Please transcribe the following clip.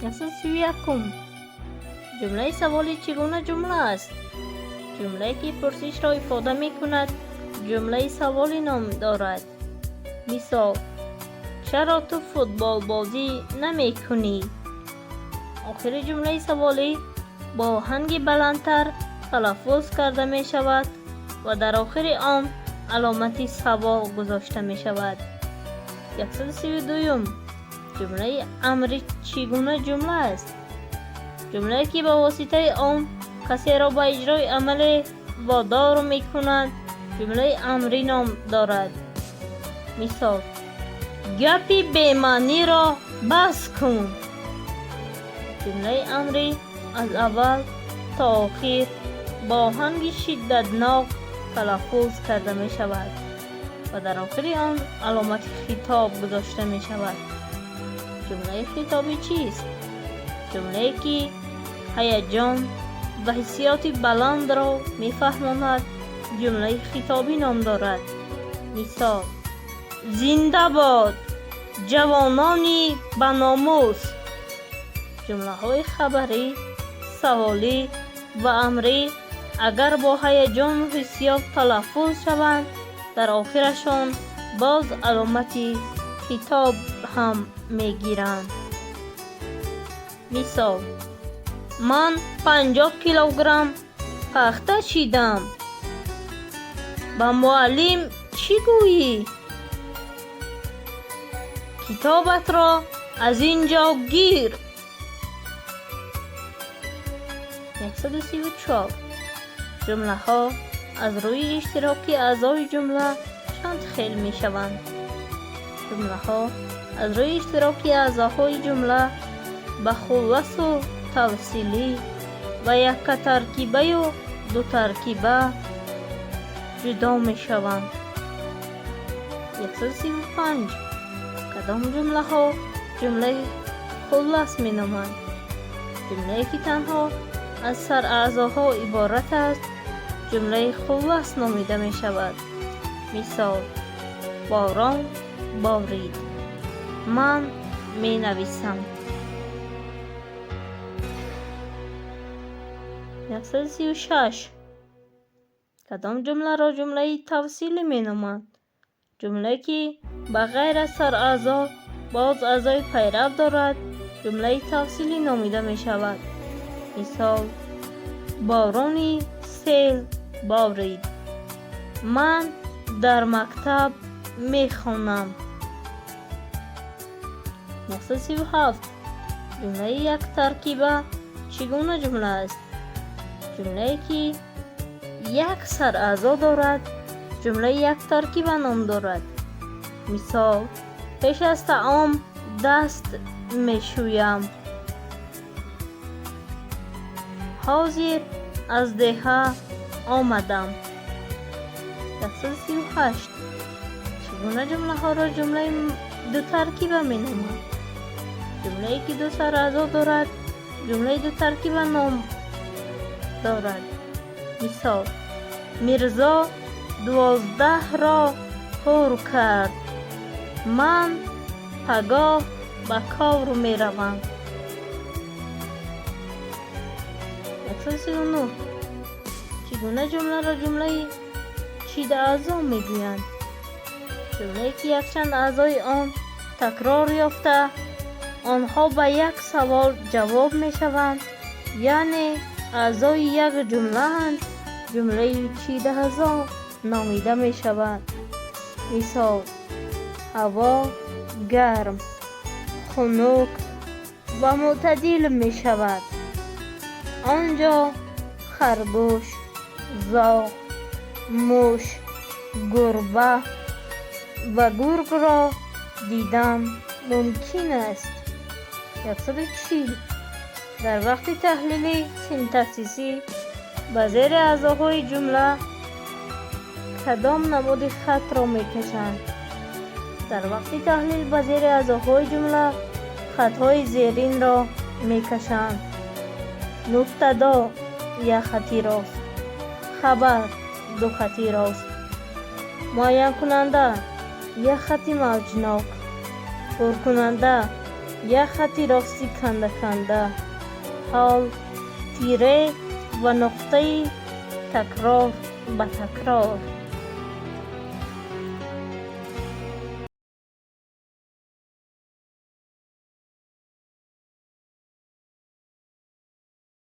131. Ҷумлаи саволӣ чӣ гуна ҷумла аст? Ҷумлае, ки пурсишро ифода мекунад, ҷумлаи саволӣ ном дорад. Мисол: Чаро ту футболбозӣ намекунӣ? Охири ҷумлаи саволӣ бо оҳанги баландтар талаффуз карда мешавад ва дар охири он аломати савол гузошта мешавад. 132. Ҷумлаи амрӣ чӣ гуна ҷумла аст? Ҷумлае, ки ба воситаи он касеро ба иҷрои амале водор мекунанд, ҷумлаи амрӣ ном дорад. Мисол: Гапи бемаъниро бас кун. Ҷумлаи амрӣ аз аввал то охир бо оҳанги шиддатнок талаффуз карда мешавад ва дар охири он аломати хитоб гузошта мешавад. Ҷумлаи хитобӣ чист? Ҷумлае, ки ҳаяҷон ва ҳиссиёти баландро мефаҳмонад, ҷумлаи хитобӣ ном дорад. Мисол: Зинда бод ҷавонони баномус! Ҷумлаҳои хабарӣ, саволӣ ва амрӣ агар бо ҳаяҷону ҳиссиёт талаффуз шаванд, дар охирашон боз аломати хитоб ҳам мегиранд. Мисол: Ман 50 килограмм пахта чидам. Ба муаллим чӣ гӯӣ? Китобатро аз ин ҷо гир. 134. Ҷумлаҳо аз рӯи иштироки аъзои ҷумла чанд хел мешаванд? Ҷумлаҳо аз рӯи иштироки аъзоҳои ҷумла ба хулласу тавсилӣ ва яккатаркибаю дутаркиба ҷудо мешаванд. 135. Кадом ҷумлаҳо ҷумлаи хуллас меноманд? Ҷумлае, ки танҳо аз сараъзоҳо иборат аст, ҷумлаи хуллас номида мешавад. Мисол: Борон борид. Ман менависам. 136. Кадом ҷумларо ҷумлаи тавсилӣ меноманд? Ҷумлае, ки ба ғайр аз сараъзо боз аъзои пайрав дорад, ҷумлаи тавсилӣ номида мешавад. Мисол: Борони сел борид. Ман дар мактаб мехонам. 137. Ҷумлаи яктаркиба чӣ гуна ҷумла аст? Ҷумлае, ки як сараъзо дорад, ҷумлаи яктаркиба ном дорад. Мисол: Пеш аз таом даст мешӯям. Ҳозир аз деҳа омадам. 138. Чӣ гуна ҷумлаҳоро ҷумлаи дутаркиба меноманд? Ҷумлае, ки ду сараъзо дорад, ҷумлаи дутаркиба ном дорад. Мисол: Мирзо 12-ро пур кард. Ман пагоҳ ба кор меравам. 139. Чӣ гуна ҷумларо ҷумлаи чидаъзо мегӯянд? Ҷумлае, ки якчанд аъзои он такрор ёфта, онҳо ба як савол ҷавоб мешаванд, яъне аъзои як ҷумлаанд, ҷумлаи чидаъзо номида мешавад. Мисол: Ҳаво гарм, хунук ва мӯътадил мешавад. Он ҷо харгӯш, зоғ, муш, гурба ва гургро дидан мумкин аст. 140. Дар вақти таҳлили синтаксисӣ ба зери аъзоҳои ҷумла кадом намуди хатро мекашанд? Дар вақти таҳлил ба зери аъзоҳои ҷумла хатҳои зеринро мекашанд: мубтадо як хати рост, хабар ду хати рост, муайянкунанда як хати мавҷнок, пуркунанда Як хати рости канда-канда, ҳол тире ва нуқтаи такрор ба такрор.